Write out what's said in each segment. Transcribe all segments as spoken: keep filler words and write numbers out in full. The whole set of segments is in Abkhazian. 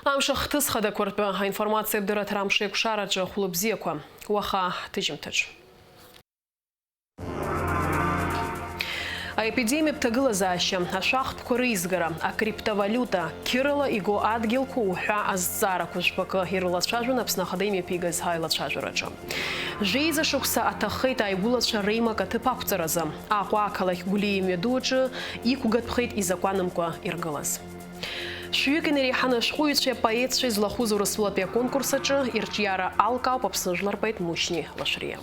Амш ахҭыс хадақәа ртәы аинформациа абдырраҭара амш еиқәшараҿы хәлыбзиақәа. Уаха ҳҭыжьымҭаҿ. Аепидемиатә ҭагылазаашьа, ашәахтәқәа реизгара, акриптовалиута, қьырала иго адгьылқәа уҳәа азҵаарақәа жәпакы ирылацәажәон Аԥсны Ахада имҩаԥигаз аилацәажәараҿы. Жәеиза шықәса аҭаххеит аигәылацәа реимак аҭыԥ ақәҵаразы. Аҟәа ақалақь Гәлиа имҩаду аҿы иқәгатәхеит изакәанымкәа иргылаз. Шәҩык инареиҳаны ашәҟәыҩҩцәеи апоетцәеи злахәыз Урыстәылатәи аконкурс аҿы ирҿиара алкаауп Аԥсны жәлар поет Мушьни Лашәриа.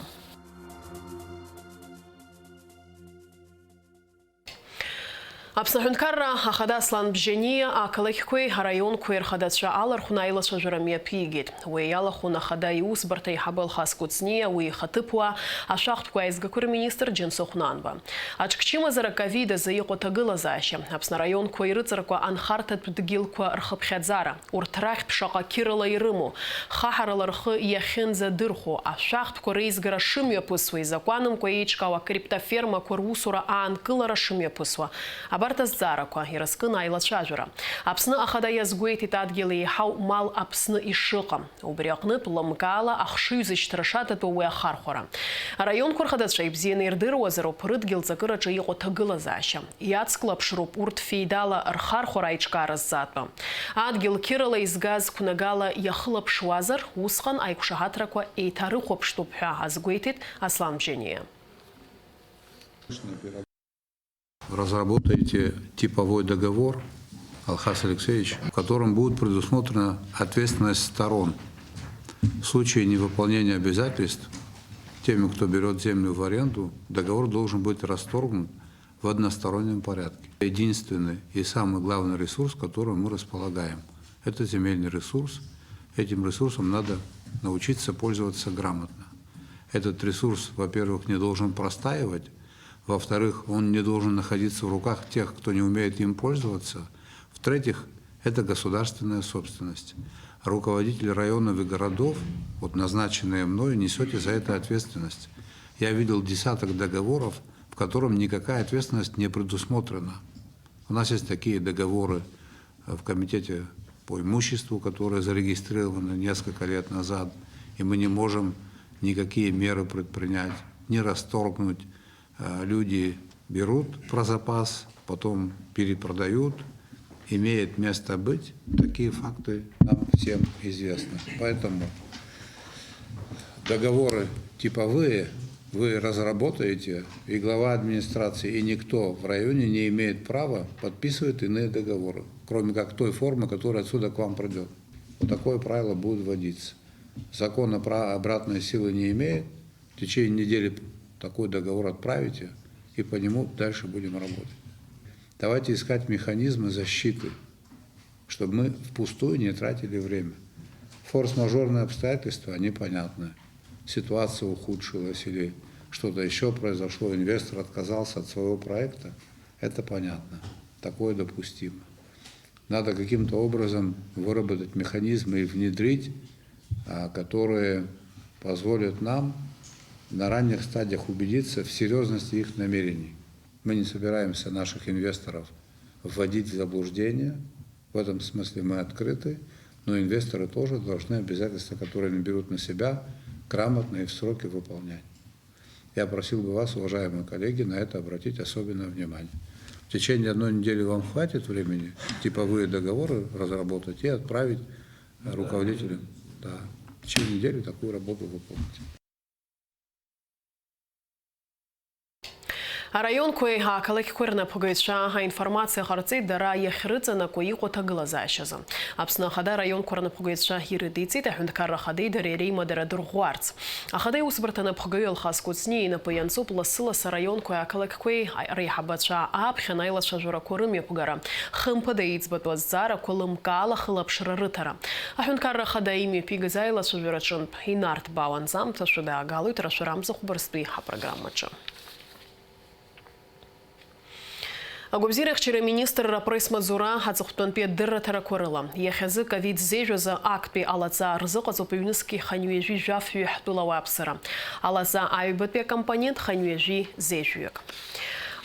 Аԥсны аҳәынҭқарра ахада Аслан Бжьаниа ақалақьқәеи араионқәеи рхадацәа алархәны аилацәажәара мҩаԥигеит. Уи иалахәын ахада иусбарҭа аиҳабы Алхас Кәыҵниа, уи ихаҭыԥуаа, ашәахтәқәа аизгақәа рминистр Џьансыхә Нанба. Аҿкчымазара ковид азы иҟоу аҭагылазаашьа, Аԥсны араионқәа ирыҵаркуа анхарҭатә дгьылқәа рхыԥхьаӡара, урҭ рахьтә шаҟа қьырала ирымоу, хаҳарала рхы иахьынӡадырхәо, ашәахтәқәа реизгара шымҩаԥысуа, изакәанымкәа еиҿкаау акриптофермақәа русура аанкылара шымҩаԥысуа, абарҭ азҵаарақәа ирызкын аилацәажәара. Аԥсны Ахада иазгәеиҭеит адгьыл еиҳау мал Аԥсны ишыҟам. Убри аҟнытә, лымкаала ахшыҩзышьҭра шаҭатәу уи ахархәара. Араионқәа рхадацәа ибзианы ирдыруазароуп рыдгьыл ҵакыраҿы иҟоу ҭагылазаашьа. Иацклаԥшроуп урҭ феидала рхархәара аиҿкаара зҵаатәы. Адгьыл қьырала изгаз қәнагала иахылаԥшуазар, усҟан аиқәшаҳаҭрақәа еиҭарыхәаԥштәуп ҳәа азгәеиҭеит Аслан Бжьаниа. Разработайте типовой договор, Алхас Алексеевич, в котором будет предусмотрена ответственность сторон. В случае невыполнения обязательств теми, кто берёт землю в аренду, договор должен быть расторгнут в одностороннем порядке. Единственный и самый главный ресурс, которым мы располагаем, это земельный ресурс. Этим ресурсом надо научиться пользоваться грамотно. Этот ресурс, во-первых, не должен простаивать, во-вторых, он не должен находиться в руках тех, кто не умеет им пользоваться. В-третьих, это государственная собственность. Руководители районов и городов, вот назначенные мной, несёте за это ответственность. Я видел десяток договоров, в котором никакая ответственность не предусмотрена. У нас есть такие договоры в комитете по имуществу, которые зарегистрированы несколько лет назад, и мы не можем никакие меры предпринять, ни расторгнуть. Э, люди берут про запас, потом перепродают. Имеет место быть, такие факты нам всем известны. Поэтому договоры типовые вы разработаете, и глава администрации, и никто в районе не имеет права подписывать иные договоры, кроме как той формы, которая отсюда к вам придёт. Вот такое правило будет вводиться. Закон опра-, обратной силы не имеет. В течение недели такой договор отправите, и по нему дальше будем работать. Давайте искать механизмы защиты, чтобы мы впустую не тратили время. Форс-мажорные обстоятельства, они понятны. Ситуация ухудшилась или что-то ещё произошло, инвестор отказался от своего проекта, это понятно. Такое допустимо. Надо каким-то образом выработать механизмы и внедрить, а, которые позволят нам на ранних стадиях убедиться в серьёзности их намерений. Мы не собираемся наших инвесторов вводить в заблуждение. В этом смысле мы открыты, но инвесторы тоже должны обязательства, которые они берут на себя, грамотно и в сроки выполнять. Я просил бы вас, уважаемые коллеги, на это обратить особенное внимание. В течение одной недели вам хватит времени типовые договоры разработать и отправить, э, руководителям. Да. В течение недели такую работу выполнить. Араионқәеи ақалақьқәеи рнапхгаҩцәа аинформациа ҟарҵеит дара иахьрыҵанакуа иҟоу аҭагылазаашьазы. Аԥсны Ахада араионқәа рнапхгаҩцәа ирыдиҵеит Аҳәынҭқарра Ахадеи дареи реимадара дырӷәӷәарц. Ахада иусбарҭа анапхгаҩы Алхас Кәыҵниа инапы ианҵоуп лассы-лассы араионқәеи ақалақьқәеи реиҳабацәа ааԥхьан аилацәажәарақәа рымҩаԥгара, хымԥада иӡбатәу азҵаарақәа лымкаала хылаԥшра рыҭара. Аҳәынҭқарра Ахада имҩаԥигаз аилацәажәараҿынтә инарҭбаау анҵамҭа шәыдаагалоит Рашәарамза Хәбарстәи ҳапрограммаҿы. Агәабзиарахьчара аминистрра апресс-маҵзура аҵыхәтәантәи адырраҭарақәа рыла, иахьазы ковид ззеижәыз актәи алаҵа рзыҟаҵоуп ҩнызқь хынҩажәи жәаф ҩы ҳтәыла ауааԥсыра. Алаҵа аҩбатәи акомпонент хынҩажәи зежәҩык.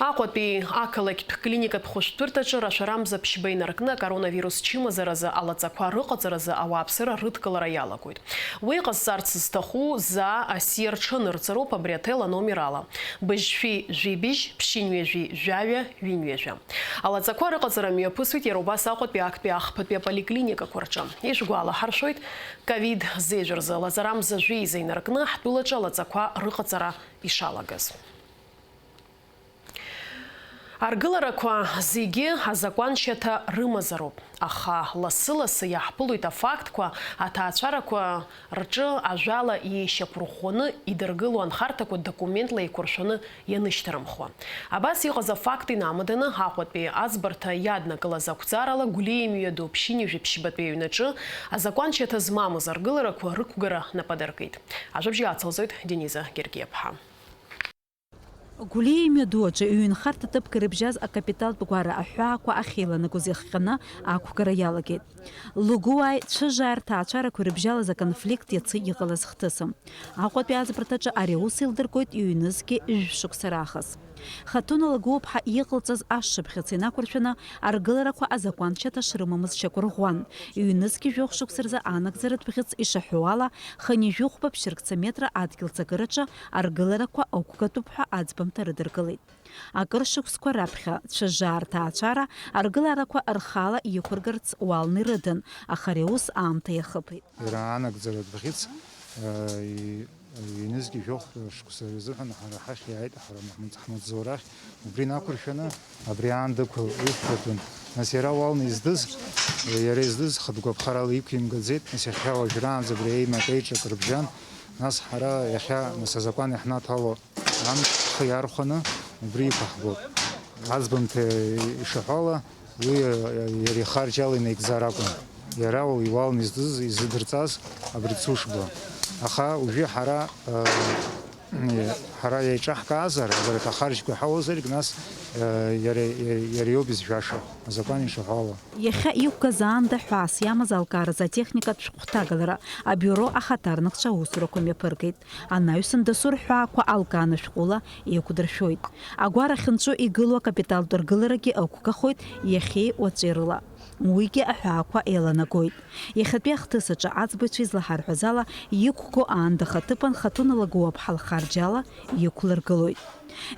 Аҟәатәи ақалақьтә клиникатә хәышәтәырҭаҿы рашәарамза ԥшьба инаркны акоронавирус чымазаразы алаҵақәа рыҟаҵаразы ауааԥсыра рыдкылара иалагоит. Уи ҟазҵарц зҭаху заа асиа рҽанырҵароуп абри аҭел аномер ала, быжьшәи жәибжь, ԥшьынҩажәи жәаҩа, ҩынҩажәа. Алаҵақәа рыҟаҵара мҩаԥысуеит иара убас Аҟәатәи актәи ахԥатәи аполиклиникақәа рҿы. Ишәгәалаҳаршәоит, ковид зеижә рзы лаҵарамза жәеиза инаркны ҳтәылаҿы алаҵақәа рыҟаҵара ишалагаз. Аргыларақәа зегьы азакәаншьаҭа рымазароуп, аха лассы-лассы иаҳԥылоит афактқәа, аҭаацәарақәа рҿы ажәала еишьақәырӷәӷәаны идыргыло анхарҭақәа документла еиқәыршәаны ианышьҭарымхуа. Абас иҟаз афакт инамаданы, Аҟәатәи аӡбарҭа иаднакылаз ақәҵарала Гәлиа имҩаду ԥшьынҩажәи ԥшьбатәи аҩнаҿы азакәаншьаҭа змамыз аргыларақәа рықәгара нападыркит. Ажәабжь иацылҵоит Дениза Гергиаԥҳа. Гәлиа имҩаду аҿы ҩынхарҭа ҭыԥк ирыбжьаз акапиталтә гәара аҳәаақәа ахьеиланагоз иахҟьаны ақәгара иалагеит. Лугуааи цәыжаа рҭаацәарақәа ирыбжьалаз аконфликт иацы иҟалаз хҭысым. Аҟәатәи аӡбарҭаҿы ари аус еилдыргоит ҩнызқьи жәшықәса раахыс. Хатуна Лагәыуаԥҳа иҟалҵаз ашшыԥхьыӡ инақәыршәаны аргыларақәа азакәаншьаҭа шрымамыз шьақәырӷәӷәан, ҩнызқьи жәохә шықәса рзы анагӡаратә бӷьыц ишаҳәо ала, хынҩажәи хәба ԥшьыркца метра адгьыл ҵакыраҿы аргыларақәа ықәгатәуп ҳәа аӡбамҭа рыдыркылеит. Акыр шықәсқәа раԥхьа цәыжаа рҭаацәара аргыларақәа рхала иқәыргарц уалны ирыдын, аха ари аус аамҭа иахыԥеит. Иара анагӡаратә бӷьыц, э, и-, ҩнызқьи жәохә шықәса рзыҳәан ҳара ҳахь иааит, ҳара ҳмаҵ-, ҳмаҵзура ахь. Убри инақәыршәаны абри аан дықәлеит, иқәгатәын. Нас иара уалны издыз, иара издыз хатә гәаԥхарала иқәимгаӡеит. Нас иахьа уажәраанӡа абри еимак-еиҿак рыбжьан. Нас ҳара иахьа, нас азакәан иаҳнаҭало амч ҳхы иархәаны убри иқәаҳгоуп. Аӡбамҭа ишаҳәо ала, уи, иара ихарџьала инаигӡар акәын. Иара уи уалны издыз, изыдырҵаз абри Цушба. Аха уажәы ҳара, э, ҳара еиҿаҳкаазар, абарҭ ахарџьқәа иҳауазаргь, нас, э, иара, иара, иара иоуп изжәаша, азакәан ишаҳәо ала. Иахьа иқәгаз аанда ҳәаас иамаз алкааразы атехникатә шәҟәҭагалара абиуро ахаҭарнакцәа аусурақәа мҩаԥыргеит. Анаҩсан дасу рҳәаақәа алкааны шәҟәыла еиқәдыршәоит. Агәара ахьынҵәо игылоу акапиталтә ргыларагьы ықәгахоит иахьеи уаҵәи рыла. Уигьы аҳәаақәа еиланагоит. Иахьатәи ахҭыс аҿы аӡбаҩцәа излаҳарҳәаз ала, иқәгоу аанда ахаҭыԥан Хатуна Лагәыуаԥҳа лхарџьала иқәлыргылоит.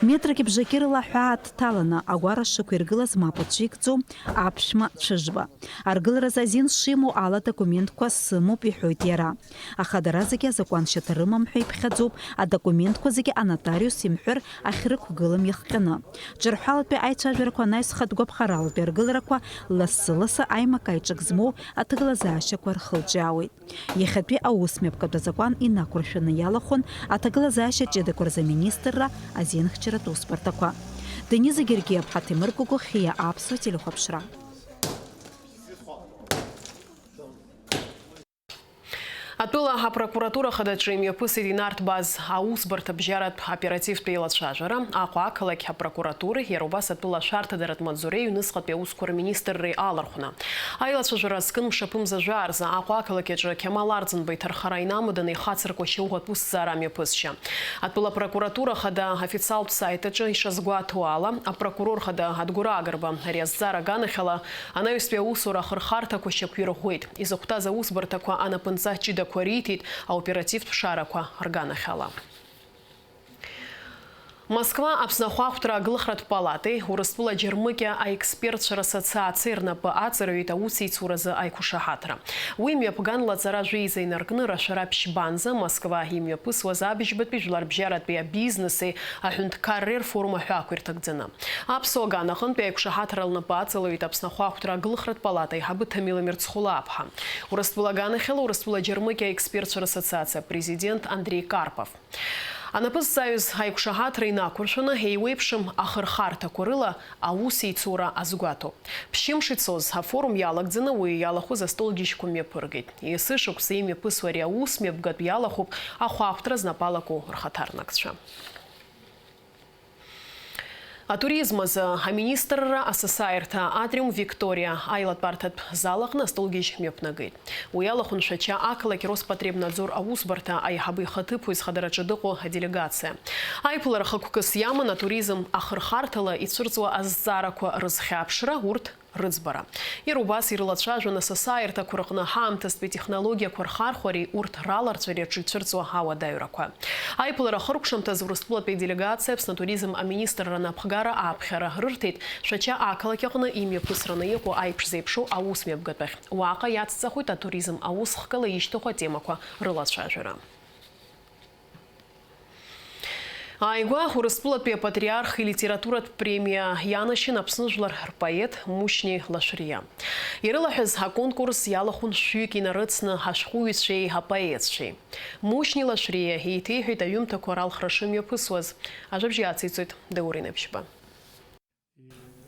Метрагьы бжаки рыла аҳәаа дҭаланы агәара шықәиргылаз мап ацәикӡом аԥшәма Цәыжба. Аргыларазы азин шимоу ала документқәа сымоуп, иҳәоит иара. Аха дара зегьы азакәаншьаҭа рымам ҳәа иԥхьаӡоуп, адокументқәа зегьы анотариус имҳәыр ахьрықәгылам иахҟьаны. Ҿырҳәалатәи аицәажәарақәа анаҩс хатә гәаԥхаралатәи аргыларақәа лассы-лассы аимак-аиҿак змоу аҭагылазаашьақәа рхылҿиаауеит. Иахьатәи аусмҩаԥгатә азакәан инақәыршәаны иалахәын аҭагылазаашьа ҷыдақәа рзы аминистрра азинхьчаратә усбарҭақәа. Дениза Гергиаԥҳа, Ҭемыр Гогохиа, Аԥсуа телехәаԥшра. Атәыла апрокуратура хадаҿы имҩаԥысит инарҭбааз аусбарҭабжьаратә оперативтә еилацәажәара, Аҟәа ақалақь апрокуратуреи, иара убас атәыла ашәарҭадаратә маҵзуреи аҩныҵҟатәи аусқәа рминистрреи алархәны. Аилацәажәара азкын мшаԥымза жәаа рзы Аҟәа ақалақь аҿы Қьамал Арӡынба иҭархара инамаданы ихацыркуа шьоук аԥысҵаара амҩаԥысшьа. Атәыла апрокуратура ахада официалтә саит аҿы ишазгәаҭоу ала, апрокурор хада Адгәыр Агрба ари азҵаара аганахьала анаҩстәи аусура ахырхарҭақәа шьақәирӷәӷәеит. Изыхәҭаз аусбарҭақәа анапынҵа ҷыдақәа риҭеит аоперативтә ԥшаарақәа рганахьала. Москва Аԥсны ахәаахәҭра агылхратә палатеи Урыстәыла Џьармыкьа аекспертцәа рассоциациеи рнапы аҵарҩит аусеицуразы аиқәшаҳаҭра. Уи мҩаԥган лаҵара жәеиза инаркны рашәара ԥшьбанӡа Москва имҩаԥысуаз абыжьбатәи жәларбжьаратәи абизнеси аҳәынҭқарреи рфорум аҳәаақәа ирҭагӡаны. Аԥсуа аган аҟынтәи аиқәшаҳаҭра лнапы аҵалаҩит Аԥсны ахәаахәҭра агылхратә палата аиҳабы Ҭамила Мирцхәлааԥҳа. Урыстәыла аганахьала Урыстәыла Џьармыкьа аекспертцәа рассоциациа апрезидент Андрей Карпов. Анапызҵаҩыс аиқәшаҳаҭра инақәыршәаны еиуеиԥшым ахырхарҭақәа рыла аусеицура азгәаҭоуп. Ԥшьымш ицоз афорум иалагӡаны уи иалахәыз астолџьышьқәа мҩаԥыргеит. Есышықәса имҩаԥысуа ари аус мҩаԥгатә иалахәуп ахәаахәҭра знапы алаку рхаҭарнакцәа. Атуризм азы аминистрра асасааирҭа Атриум Викториа аилатәарҭатә зал аҟны астолгьежь мҩаԥнагеит. Уи алахәын Шәача ақалақь Роспотребнадзор аусбарҭа аиҳабы ихаҭыԥуаҩ зхадараҿы дыҟоу аделегациа. Аиԥылара хықәкыс иаман атуризм ахырхарҭала ицәырҵуа азҵаарақәа рызхьаԥшра, урҭ рыӡбара. Иара убас ирылацәажәон асасааирҭақәа рҟны ҳаамҭазтәи технологиақәа рхархәареи урҭ раларҵәареи аҿы ицәырҵуа ауадаҩрақәа. Аиԥылара ахыркәшамҭаз Урыстәылатәи аделегациа Аԥсны атуризм аминистрра анапхгара аԥхьара рырҭеит Шәача ақалақь аҟны имҩаԥысраны иҟоу аиԥш зеиԥшу аусмҩаԥгатәахь. Уаҟа иацҵахоит атуризм аус хкала ишьҭаху атемақәа рылацәажәара. Ааигәа Урыстәылатәи апатриарх илитературатә премиа ианашьан Аԥсны жәлар рпоет Мушьни Лашәриа. Ирылаҳәыз аконкурс иалахәын шәҩык инарыцны ашәҟәыҩҩцәеи апоетцәеи. Мушьни Лашәриа еиҭеиҳәеит аҩымҭақәа ралхра шымҩаԥысуаз. Ажәабжь иациҵоит Даур Инаԥшьба.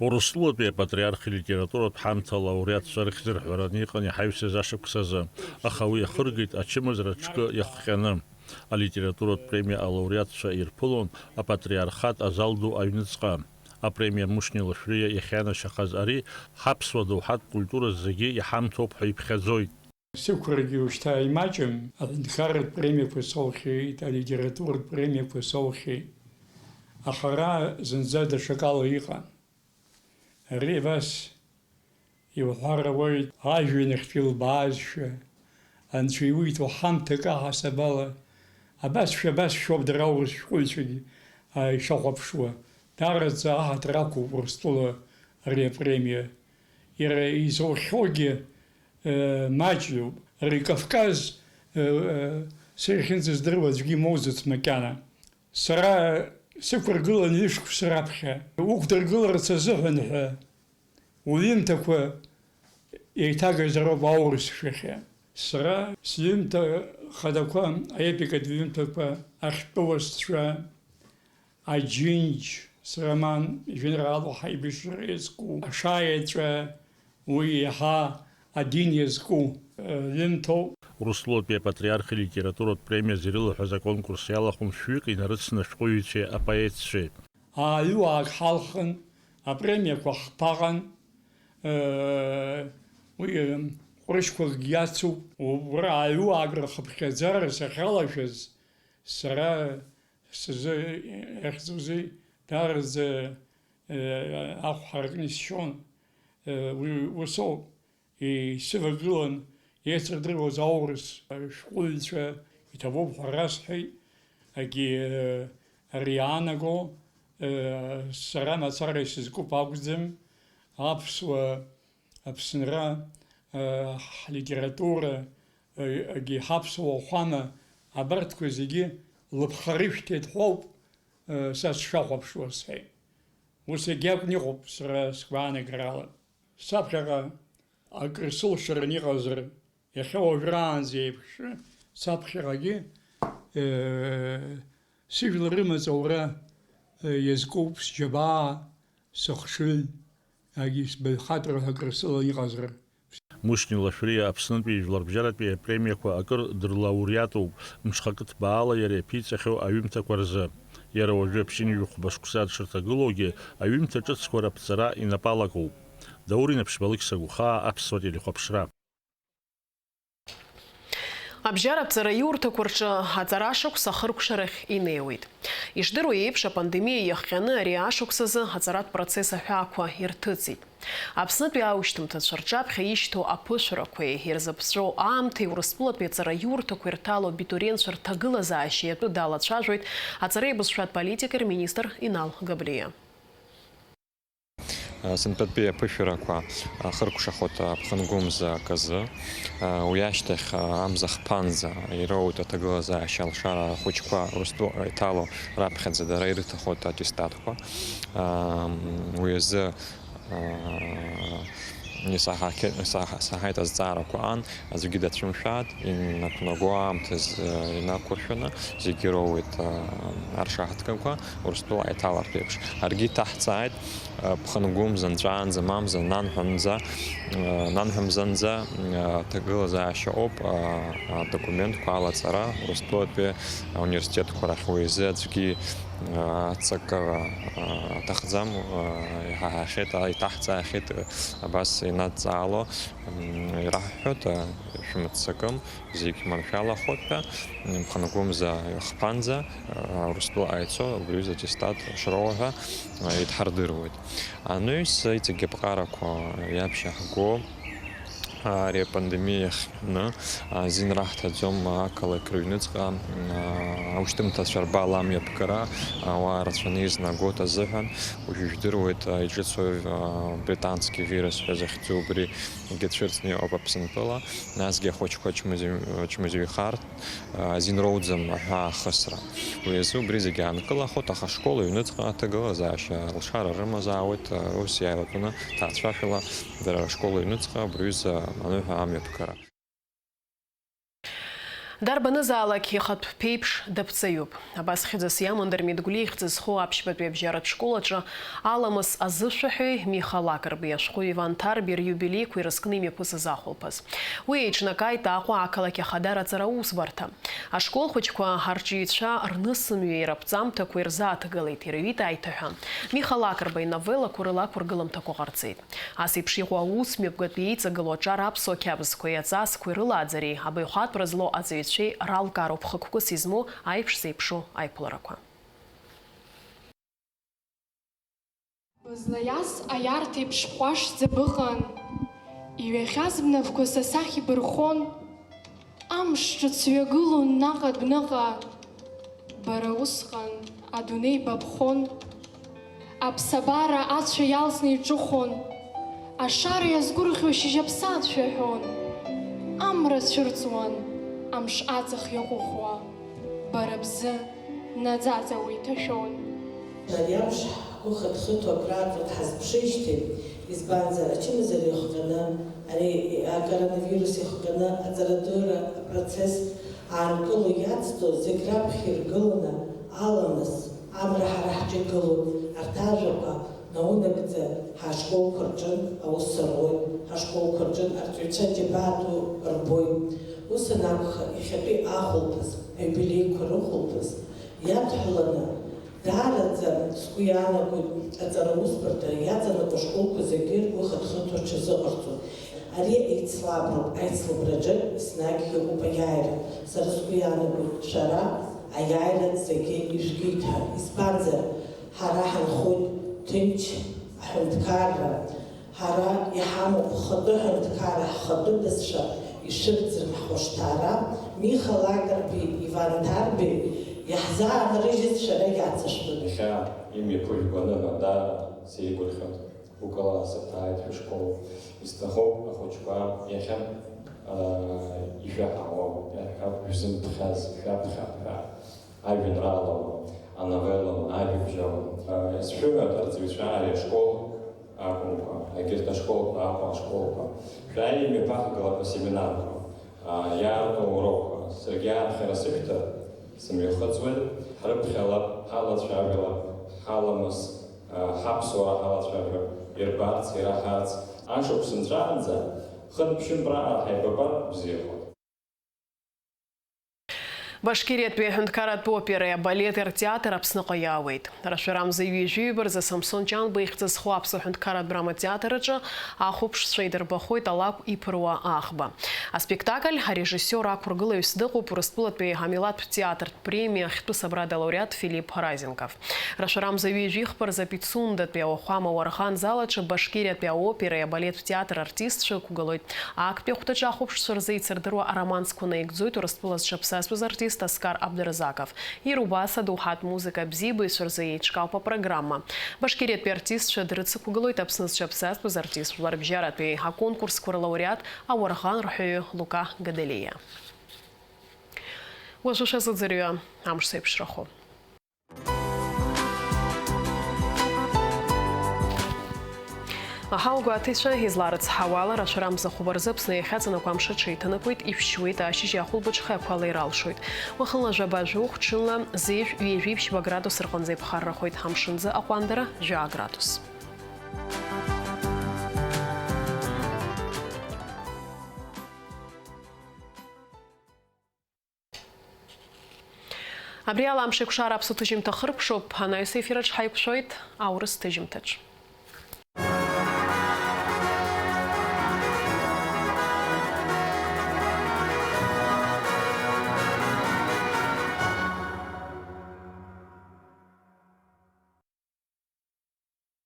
Урыстәылатәи апатриарх илитературатә ҳамҭа алауреатцәа рыхьӡырҳәараны иҟан иҳаҩсыз ашықәс азы, аха уи иахыргеит ачымазара ҽкы иахҟьаны. Алитературатә премиа алауреатцәа ирԥылон апатриархат азал ду аҩныҵҟа. Апремиа Мушьни Лашәриа иахьианашьахаз ари ҳаԥсуа доуҳатә культура зегьы иҳамҭоуп ҳәа иԥхьаӡоит. Сықәрагьы уажәшьҭа имаҷым, аҳәынҭқарратә премиақәа соухьеит, алитературатә премиақәа соухьеит. Аха ара зынӡа даҽакала иҟан. Ари абас иуҳәар ауеит, ажәҩан ахьтә илбаазшәа, анцәа иуиҭо ҳамҭак аҳасабала, абасшәа, абасшәоуп дара аурыс шәҟәыҩҩцәагьы, ааишахәаԥшуа, даараӡа аҳаҭыр ақәуп Урыстәыла ари апремиа. Иара изоухьоугьы, э, маҷҩуп. Ари Кавказ, э, э, са иахьынӡаздыруа аӡәгьы имоуӡац макьана. Сара сықәыргылан ҩышықәса раԥхьа, уқәдыргыларц азыҳәан ҳәа, уҩымҭақәа еиҭагазароуп аурыс шәахьа. Сара сҩымҭа хадақәа, аепикатә ҩымҭақәа, Ахьтәы уасцәа, Аџьынџь сроман, жәеинраалоуп ҳаибашьра иазку, Ашаеҵәа, уи иаҳа адин иазку, э, ҩымҭоуп. Урыстәылатәи апатриарх илитературатә премиа зирылаҳәаз аконкурс иалахәын шәҩык инарыцны ашәҟәыҩҩцәеи апоетцәеи. Ааҩуаак ҳалхын, апремиақәа ҳԥаҟан, э, уи, э, ҟәрышьқәакгьы иацуп. Убра ааҩуаак рхыԥхьаӡара сахьалашәаз, сара сзы, ихьӡузеи, даараӡа, э, ахә ҳаракны исшьон, э, уи усоуп. Исывагылан еицырдыруаз аурыс шәҟәыҩҩцәа иҭабуп ҳәа расҳәеит. Егьи, э, ари иаанаго, э, сара мацара исызкуп акәӡам, аԥсуа Аԥсынра, э, ҳлитература, э, егьи ҳаԥсуа уахәама, абарҭқәа зегьы лыԥха рышәҭеит ҳәоуп, э, са сшахәаԥшуа сҳәеит. Ус егьакәны иҟоуп сара сгәаанагарала. Саԥхьаҟа акыр сылшаран иҟазар, иахьа уажәраанӡа еиԥш, саԥхьаҟагьы, э, сыжәлар рымаҵ аура, э, иазкуп сџьабаа, сыхшыҩ, егьи сбаҩхатәра ҳәа акыр сылан иҟазар. Мушьни Лашәриа Аԥснытәи ижәларбжьаратәи апремиақәа акыр дырлауреатуп, мшхакы ҭбаала иара иаԥиҵахьоу аҩымҭақәа рзы. Иара уажәы аԥшьынҩажәи хәба шықәса дшырҭагылоугьы, аҩымҭа ҿыцқәа раԥҵара инапы алакуп. Даур Инаԥшьба, Алықьса Гәхаа, Аԥсуа телехәаԥшра. Абжьаратә ҵараиурҭақәа рҿы аҵара ашықәс ахыркәшарахь инеиуеит. Ишдыру еиԥш, апандемиа иахҟьаны ари ашықәс азы аҵаратә процесс аҳәаақәа ирҭыҵит. Аԥснытәи аушьҭымҭацәа рҿаԥхьа ишьҭоу аԥышәарақәеи ирзыԥҵәоу аамҭеи Урыстәылатәи аҵараиурҭақәа ирҭало абитуриентцәа рҭагылазаашьеи атәы далацәажәоит аҵареи абызшәатә политикеи рминистр Инал Габлиа. Сынтәатәи аԥышәарақәа ахыркәшахоит аԥхынгәымза аказы. Уи ашьҭахь амза хԥанӡа ироуеит аҭагылазаашьа алшара ахәыҷқәа Урыстәыла иҭало раԥхьаӡа дара ирыҭахоит аттестатқәа. Уи азы исаҳахьеит, исаҳа-, саҳаит азҵаарақәа ан, аӡәгьы дацәымшәааит, инақәнаго аамҭазы инақәыршәаны зегьы роуеит, а, аршаҳаҭгақәа Урыстәыла аиҭалартә еиԥш. Аргьы иҭаҳҵааит, а, ԥхынгәымза, нҵәаанӡа, мамза, нанҳәанӡа, а, нанҳәамзанӡа, а, аҭагылазаашьа ауп, а, адокументқәа алаҵара Урыстәылатәи ауниверситетқәа рахь. Уи азы аӡәгьы Аццакыра аҭахӡам, иҳаҳахьеит, иҭаҳҵаахьеит, абас инадҵаало, м, ираҳҳәоит, шәмыццакым, зегь маншәалахоит ҳәа, м, ԥхынгәымза, хԥанӡа, Урыстәыла ааицо, убри аҩыза аттестат шроуа ҳәа, идҳардыруеит. Анаҩс иҵегь аԥҟарақәа иаԥшьаҳго, Ари апандемиа иахҟьаны азин раҳҭаӡом ақалақь рыҩныҵҟа аушьҭымҭацәа рбала амҩаԥгара, ауаа рацәаны изнагоит азыҳәан, уажәы ижәдыруеит, иҿыцу британски вирус ҳәа захьӡу убри егьацәырҵны иҟоуп Аԥсынтәыла, насгьы ахәыҷқәа чмазаҩ-, чмазаҩхарц азин роуӡом аҳәаа ахысра. Уи азы убри зегьы аанкылахоит, аха ашкол аҩныҵҟа аҭагылазаашьа алшара рымазаауеит, ус иааилатәаны ҭаацәашәала дара рышкол аҩныҵҟа абри аҩыза аныҳәа амҩаԥгара. Дарбанызаалак ихатә ԥеиԥш даԥҵаҩуп. Абас хьӡыс иаман Дырмит Гәлиа ихьӡ зху аԥшьбатәи абжьаратә школ аҿы аламыс азышәаҳәаҩ Миха Лакрба иашәҟәы Иван Ҭарбеи риубилеиқәа ирызкны имҩаԥысыз ахәылԥаз. Уи еиҿнакааит Аҟәа ақалақь ахадара аҵара аусбарҭа. Ашкол хәыҷқәа арҿиаҩцәа рнысымҩеи раԥҵамҭақәеи рзааҭгылеит, ирыҩит аиҭаҳәа. Миха Лакрба иновеллақәа рыла ақәыргыламҭақәа ҟарҵеит. Ас еиԥш иҟоу аус мҩаԥгатәи еиҵагылоу аҿар аԥсуа қьабзқәеи аҵасқәеи рылааӡареи абаҩхатәра злоу аҵаҩцәеи ралкаароуп хықәкыс измоу аиԥш зеиԥшу аиԥыларақәа. Бызлаиаз аиарҭеиԥш бҟәашӡа быҟан, иҩахьаз бнапқәа са сахь ибырхон. Амш ҿыц ҩагылон наҟ адәныҟа, бара усҟан адунеи баԥхон. Аԥсабара ацәа иалҵны иҿыхон, ашара иазгәырӷьо шьыжьаԥсаатә шәаҳәон. Амра цәырҵуан, амш аҵых иаҟәыӷәӷәа, бара бзы наӡаӡа уеиҭашәон. Ари амш ҳгәы хыҭ-хыҭуа акрааҵуа дҳазԥшижьҭеи, избанзар, ачымазара иахҟьаны, ари акоронавирус иахҟьаны аҵарадырра апроцесс аанкыло иацҵо зегь раԥхьа иргыланы аламыс, амра ҳара ҳҿы игылоуп, арҭ ажәақәа наунагӡа ҳашколқәа рҿы аус рҳәоит, ҳашколқәа рҿы арҵаҩцәа џьабаа ду рбоит. Ус анакәха, иахьатәи ахәылԥаз, аиубилеиқәа рыхәылԥаз иадҳәаланы, даараӡа сгәы иаанагоит, аҵара усбарҭа иаҵанакуа ашколқәа зегьы ргәы хыҭ-хыҭуа рҽазыҟарҵоит. Ари еицлаброуп, аицлабраҿы еснагь иҟоуп аиааира. Сара сгәы иаанагоит, шәара аиааира зегьы ижәгеит ҳәа. Избанзар, ҳара ҳанхоит ҭынч аҳәынҭқарра. Ҳара иҳамоуп ҳхатәы ҳәынҭқарра, ҳхатәы бызшәа, ишәырӡрым ҳхәышҭаара, Миха Лакрбеи Иван Ҭарбеи иаҳзаанрыжьыз шәара иацышәтәын. Иахьа имҩаԥыжәго аныҳәа даара сеигәырӷьоит. Гәыкала сырҭааит шәышкол. Исҭахуп ахәыҷқәа иахьа, аа, ишәаҳауа, иаҳҳәап, шәзымԥхьаз, шәаԥхьап ҳәа. Ажәеинраалала, ановеллала, ажәабжьала. Исшәыҳәоит, арҵаҩцәа ари ашкол акәымкәа, егьырҭ ашколқәа, Аҟәа ашколқәа. Шәааи, имҩаԥаҳгалап асеминарқәа, иаарту аурокқәа. Саргьы ааԥхьара сышәҭар, сымҩахыҵуеит. Ҳрыԥхьалап, ҳалацәажәалап, ҳаламыс, ҳаԥсуара ҳалацәажәап, ирбарц, ираҳарц. Ашықәс нҵәаанӡа, хынтә-ԥшьынтә раҟара ҳаибабар бзиахоит. Башкириатәи аҳәынҭқарратә опереи абалети ртеатр Аԥсныҟа иаауеит. Рашәарамза ҩажәи ҩба рзы Самсон Ҷанба ихьӡ зху аԥсуа ҳәынҭқарратә драматә театр аҿы ахәаԥшцәа идырбахоит алакә иԥыруа аӷба. Аспектакль арежиссиор ақәыргылаҩыс дыҟоуп Урыстәылатәи амилаҭтә театртә премиа ахьтәы сабрада алауреат Филипп Разенков. Рашәарамза ҩажәи хԥа рзы Пицундатәи ауахәама ауарӷан зал аҿы Башкириатәи аопереи абалеҭтә театр артистцәа ықәгылоит. Актәи ахәҭаҿы ахәаԥшцәа рзы ицырдыруа аромансқәа наигӡоит Урыстәыла зҽаԥсазтәыз артист Аскар Абдразаков. Иара убас адоуҳатә музыка абзиабаҩцәа рзы еиҿкаауп апрограмма. Башкириатәи артистцәа дрыцықәгылоит Аԥсны зҽаԥсазтәыз артист жәларбжьаратәи аконкурсқәа рлауреат, ауарӷан рҳәаҩы Лука Гаделиа. Уажәы шәазыӡырҩы амш зеиԥшрахо. Аҳауагәаҭаҩцәа изларыцҳауа ала, рацәарамза хәба рзы Аԥсны иахьаҵанакуа амш аҽеиҭанакуеит, ишәшьуеит ашьыжь ахәылбыҽха ақәа леиралшоит. Уахынла жәаба жәохә, ҽынла зежә, ҩажәи ԥшьба градус рҟынӡа иԥхаррахоит, амшынӡы аҟәандара жәаа градус. Абри ала Амшеикәшара аԥсуа ҭыжьымҭа хыркәшоуп, анаҩс аефираҿ ҳаиқәшәоит аурыс ҭыжьымҭаҿ.